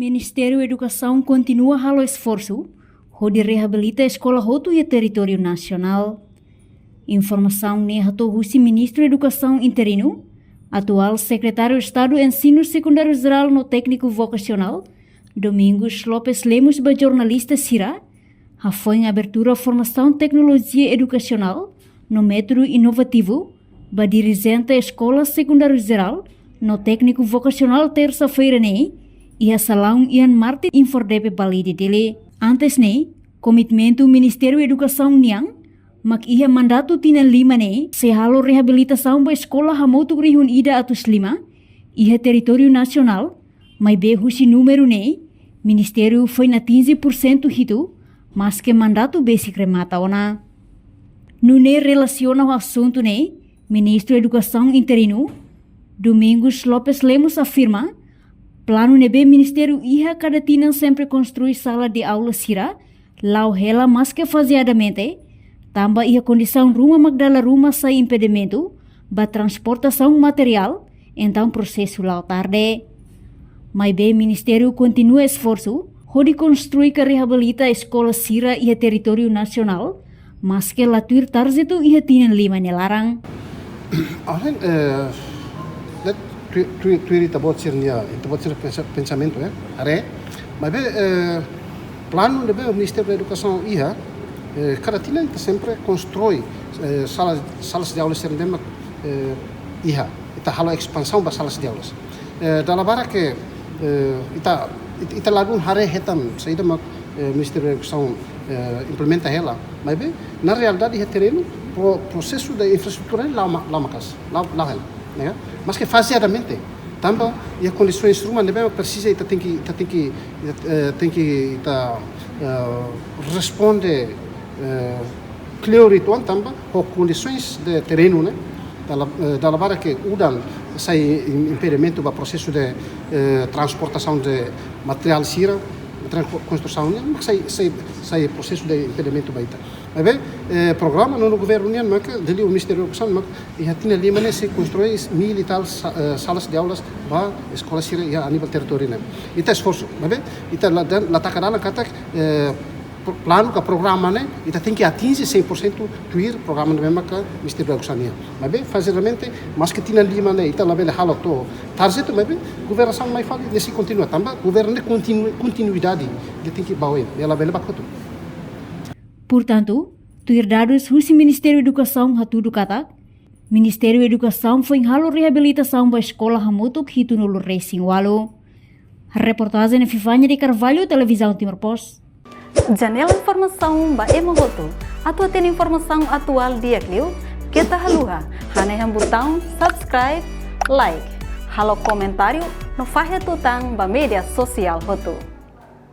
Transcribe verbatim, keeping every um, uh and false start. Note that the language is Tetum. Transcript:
Ministériu Edukasaun kontinua halo esforsu hodi reabilita eskola hotu iha territóriu nasionál. Informasaun ne'e hato'o husi Ministru Edukasaun Interinu, atuál Sekretáriu Estadu Ensinu Sekundáriu Jerál no Tékniku Vokasionál, Domingos Lopes Lemos, ba jornalista sira, hafoin abertura formasaun teknolojia edukasionál no métodu inovativu ba dirijente eskola sekundáriu jerál no tékniku vokasionál, tersa-feira ne'e, iha salaun Ian Martin Infodepe Balide, Dili. Antes ne'e, komitmentu Ministériu Edukasaun nian mak iha mandatu tinan lima ne'e sei halo reabilitasaun ba eskola hamutuk rihun ida atus lima iha territóriu nasionál, maibé husi númeru ne'e, ministériu foin atinje pursentu hitu, maske mandatu besik remata ona. Nune'e, relasiona ho asuntu ne'e, Ministru Edukasaun Interinu, Domingos Lopes Lemos, afirma planu ne'ebé ministériu iha kada tinan sempre konstrui sala de aula sira la'o hela, maske fazeadamente, tanba iha kondisaun ruma mak dala ruma sai impedimentu ba transportasaun materiál, entaun prosesu la'o tarde. Maibé ministériu kontinua esforsu hodi konstrui ka reabilita eskola sira iha territóriu nasionál, maske la tuir tarjetu iha tinan lima nia laran. Além, eh, let, tu, tu, tuir ita-boot sira-nia, ita-boot sira pensa-, pensamentu, eh, haree. Maibé, eh, planu ne'ebé Ministériu Edukasaun iha, eh, kada tinan ita sempre konstrui, eh, sala, salas de aula sira ne'ebé mak, eh, iha. Ita halo espansaun ba salas de aulas. Eh, dala barak ke, eh, ita, ita, ita ladún haree hetan saida mak, eh, Ministériu Edukasaun, eh, implementa hela. Maibé, na realidade, iha terrenu, pro-, prosesu de infraestrutura la'o ma-, la'o maka'as, la'o, la'o hela, ne'e ka? Maske fazeadamente, tanba iha kondisoens ruma ne'ebé presiza, ita tenke, ita tenke, eh, tenke ita, eh, responde, eh, kleur uitoan tanba ho kondisoens de terrenu ne'e, dala, eh, dala barak ke udan sai im-, impedimentu ba prosesu de, eh, transportasaun de materiál sira, materiál ko-, konstrusaun nian, mak sai, sai, sai prosesu de impedimentu ba ita. Maibé, eh, programa no, no governu nian mak, Dili, Ministériu Edukasaun mak, iha tinan lima ne'e sei konstrui mil e tal sa-, eh, salas de aulas ba eskola sira iha a nível territóriu ne'e. Ita esforsu, maibé, ita la, dan, la taka dalan katak, eh, pro-, planu ka programa ne'e, ita tenke atinje cem por cento tuir programa ne'ebé maka Ministériu Edukasaun nian. Maibé, fazeadamente, maske tinan lima ne'e, ita labele halo to'o tarjetu, maibé, governasaun mai fali, ne'e sei kontinua, tanba governu ne'e kontinu-, kontinuidade, ita tenke ba oin, ne'e labele ba kotuk. Portantu, tuir dadus husi Ministériu Edukasaun hatudu katak, Ministériu Edukasaun foin halo reabilitasaun ba eskola hamutuk hitunulu resin walu. Reportajen Vivania de Carvalho, Televizaun Timor Post. Janela informasaun ba ema hotu. Atu hatene informasaun atuál di'ak liu, keta haluha hanehan butaun subscribe, like, halo komentáriu no fahe tutan ba média sosiál hotu.